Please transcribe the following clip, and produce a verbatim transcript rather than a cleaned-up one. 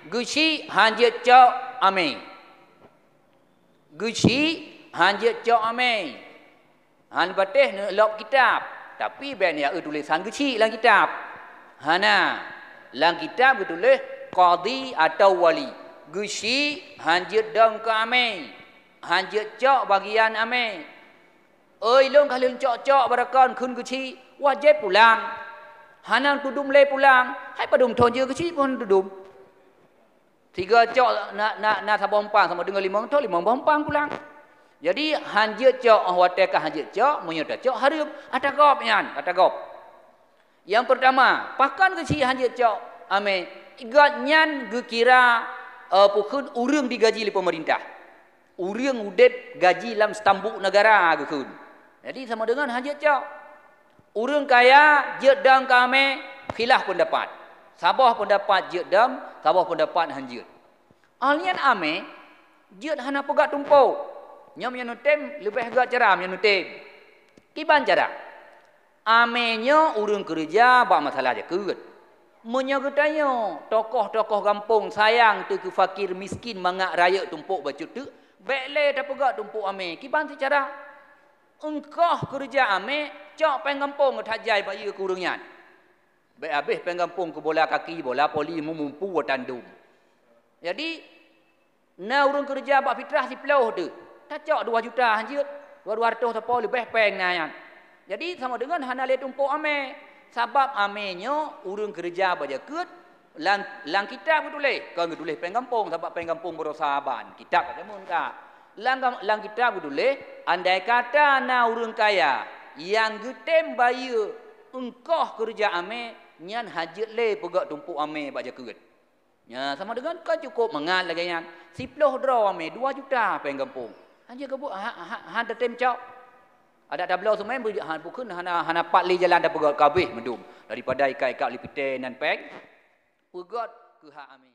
Geuchik han jeuet cok amé. Geuchik han jeuet cok amé. Han patéh neulok kitab, tapi bék neujak eu tulésan geuchik lam kitab. Hana. Lam kitab geutuléh qadhi atawa wali. Geuchik han jeuet dong keu amé. Han jeuet cok bagian amé. Oi, lôn ka lheueh cok-cok barakon kheun geuchik, wajéb pulang. Hana tudum lé pulang, hai padum thon jeuet geuchik pih hana tudum. Sigoe cok na, na, na saboh umpang sama deungon limong thon, limong boh umpang pulang. Jadi, han jeuet cok, óh watée ka han jeuet cok, meunyoe tacok hareuem, ata gob nyan, ata gob. Nyang peurtama, pakon geuchik han jeuet cok amé? Gobnyan geukira, eh, peue kheun ureuëng digaji lé peumeurintah. Ureuëng udeb gaji lam stambuk neugara geukheun. Jadi sama deungon han jeuet cok. Ureuëng kaya jeuet dong keu amé, khilaf peundapat. Saboh peundapat jeuet dong, saboh peundapat han jeuet. Óh lheueh nyan amé jeuet hana peugét tumpôk. Nyoe meunyoe neutem leubeh gét cara meunyoe neutem. Kiban cara? Amé nyoe ureuëng keureuja bak masalah jakeuet. Meunyoe geutanyoe tokoh-tokoh gampông sayang teuh keu fakir miskin mangat rayeuk tumpôk bacut teuk, bék lé tapeugét tumpôk amé. Kiban cara? Eungkoh keureuja amé, cok péng gampông that jai bayeue keu ureuëng nyan. Bék habéh péng gampông keu bola kaki, bola poli, meumumpu tandom. Jadi, na ureuëng keureuja bak fitrah siploh teuh, tacok dua juta han jeuet, dua, dua ratus sapo leubeh péng na nyan. Jadi, sama deungon hana lé tumpôk amé. Sabab amé nyoe ureuëng keureuja bak jakeuet, lam, lam kitab geutuléh, kon geutuléh péng gampông, sabab péng gampông barosa ban, kitab ka jameun ka. Lam, lam kitab geutuléh, andai kata na ureuëng kaya nyang geutem bayeue eungkoh keureuja amé, nyan han jeuet lé peugét tumpôk amé bak jakeuet. Nya, sama deungon kon cukôp mangat lagée nyan. Siploh droe amé, dua juta péng gampông. Han jeuet keubuet, ha, ha, han tatem cok. Adak tabloe seumén, beu-, han, bukon hana, hana pat lé jalan tapeugét, ka habéh meudum. Daripada ikat-ikat lipitée nan péng, peugét keu hak amé.